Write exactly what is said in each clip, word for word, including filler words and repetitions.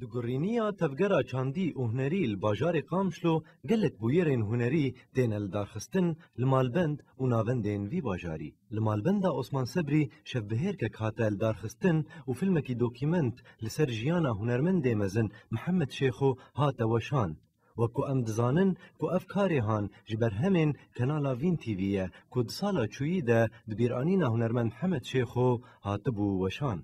Di gurîniya tevgera çandî û hunerî li bajarê Qamişlo gelek bûyerên hunerî têne lidarxistin li malbend û navendên vî bajarî. Li malbenda Osman Sebrî şevbihêrkek hate lidarxistin û filmekî dokûment li ser jiyana hunermendê mezin Mihemed Şêxo hate weşan. Wek ku em dizanin ku ev karê han ji berhemên Kanala Vîn T V ye ku di sala çûyî de di bîranîna hunermend Mihemed Şêxo hatibû weşan.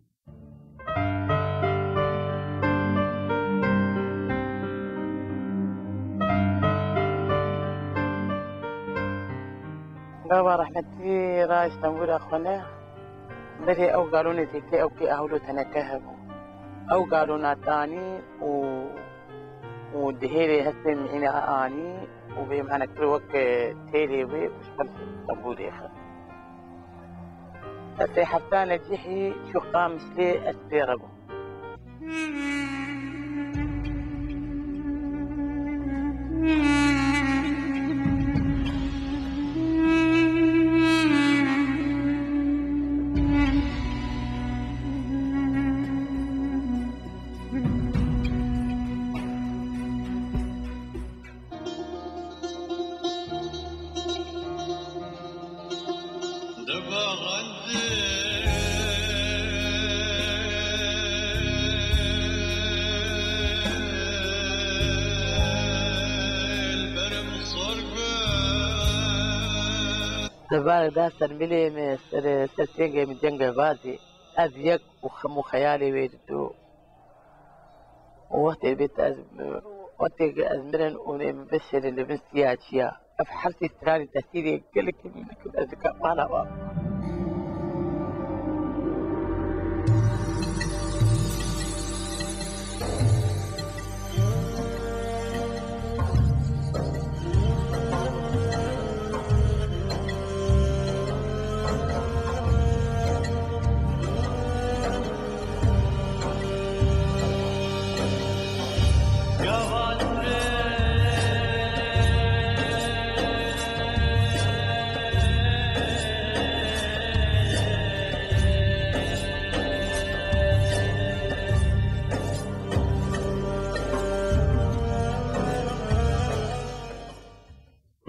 Baba rehmetî ra ji tembûra xwe ne, berê ew galonê zêkê ew kê ehûl û teneke hebû. Ew galona tanî û, û dihêrê hestê mîna anî û bê mane kir wek têlê wê û ji xwe tembûrê xist. Ez sê hefta necihî çû Qamişlê ez pê re bûm. Devarek da ser milê me, ser, ser tengê min cenge vazî. Ez yek û xem û xeyalê wê dido. Û wextê bê te ez, wextê ez mirin û nê min bişêrin li bin siya çiya. Ev her sê stranî tesîrê gelekî min dikin, ez dika bala wan.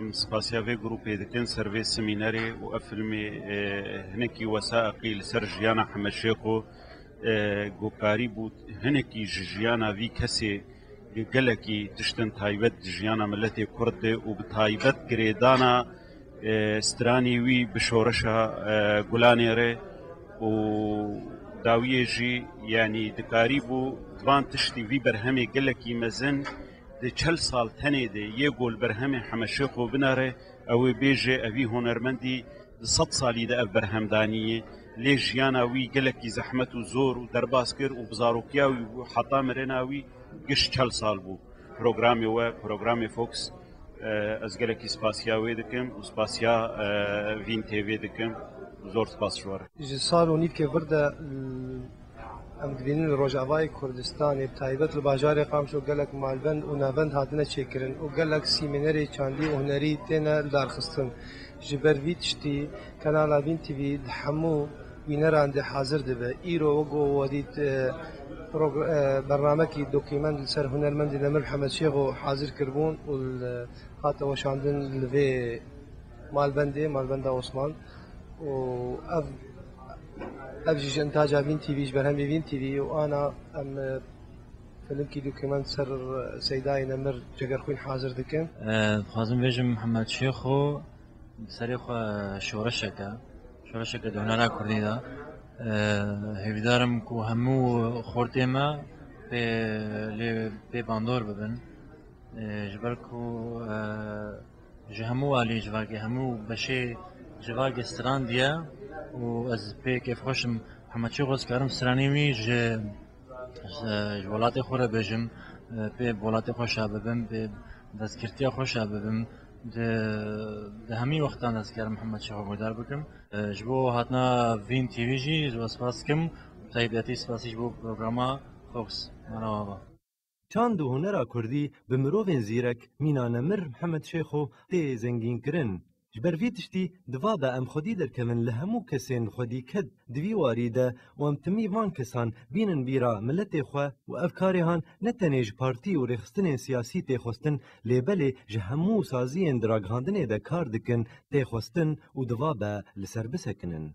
Em spasiya vê grûpê dikin ser vê semînerê û ev filmê, e, hinekî wesaeqî li ser jiyana Hemed Şêxo, e, ku karîbû hinekî ji jiyana vî kesê gelekî tiştin taybet di jiyana miletê Kurd de û bi taybet girêdana, e, stranî wî bi şoreşa, e, Gulanê re û dawiyê jî, yanî dikarîbû di van tiştî vî berhemê gelekî mezin di çel sal tenê de yê ku li berhemê Hemed Şêxo binere, ew ê bêje evî hunermendî di sed salî de ev berhem danîye. Lê jiyana wî gelekî zehmet û zor û derbas kir û bi zarokiya wî bû heta mirina wî giş çel sal bû. Programê we, programê Fox, e, ez gelekî spasiya wê dikim û spasiya, e, Vîn T V dikim. Zor spas ji we re. Ji sal û nîvkê vir de, em dibînin li Rojavayê Kurdistanê, bi taybet li bajarê Qamişlo gelek malbend û navend hatine çêkirin û gelek sîmînerê çandî û hunerî têne lidarxistin. Ji ber vî tiştî Kanala Vîn T V di hemû wîneran de hazir dibe. Îro wek ku we dît, e, progr-, e, bernamekî dokûment li ser hunermendê Nemir Mihemed Şêxo hazir kiribûn û li, hate weşandin li vê malbendê, malbenda Osman. Û ev, ev jî ji intaca Vîn T V, ji berhemê Vîn T V û ana em, e, filmkî dokûment ser Seydayê Nemir Cegerxwîn hazir dikin. E, dixwazim bêjim Mihemed Şêxo bi serê xwe şoreşek e. Şoreşek e di hunera kurdî de. E, hêvîdar im ku hemû xortê me pê, lê pê bandor bibin. E, ji ber ku, e, ji hemû alî civakê, hemû beşê civakê strandiye û ez pê kêfxweş im. Mihemed Şêxo ez karim stranê wî ji, ji, ji welatê xwe re bêjim, pê bi welatê xwe şa bibim, pê destgirtiya xwe şa bibim. Di, di hemî wextan ez karim Mihemed Şêxo guhdar bikim. Ji bo hatina Vîn T V jî ji we spas dikim. Taybetî spasî ji bo programa Fox. Merhaba. Çand û hunera kurdî bi mirovên zîrek mîna Nemir Mihemed Şêxo tê zengînkirin. Ji ber vî tiştî diva be em xwedî derkevin li hemû kesên xwedî ket di vî warî de û em timî van kesan bînin bîra miletê xwe û ev karê han ne tenê ji partî û rêxistinên siyasî tê xwestin, lê belê ji hemû saziyên di ragihandinê de kar dikin tê xwestin û diva be li ser bisekinin.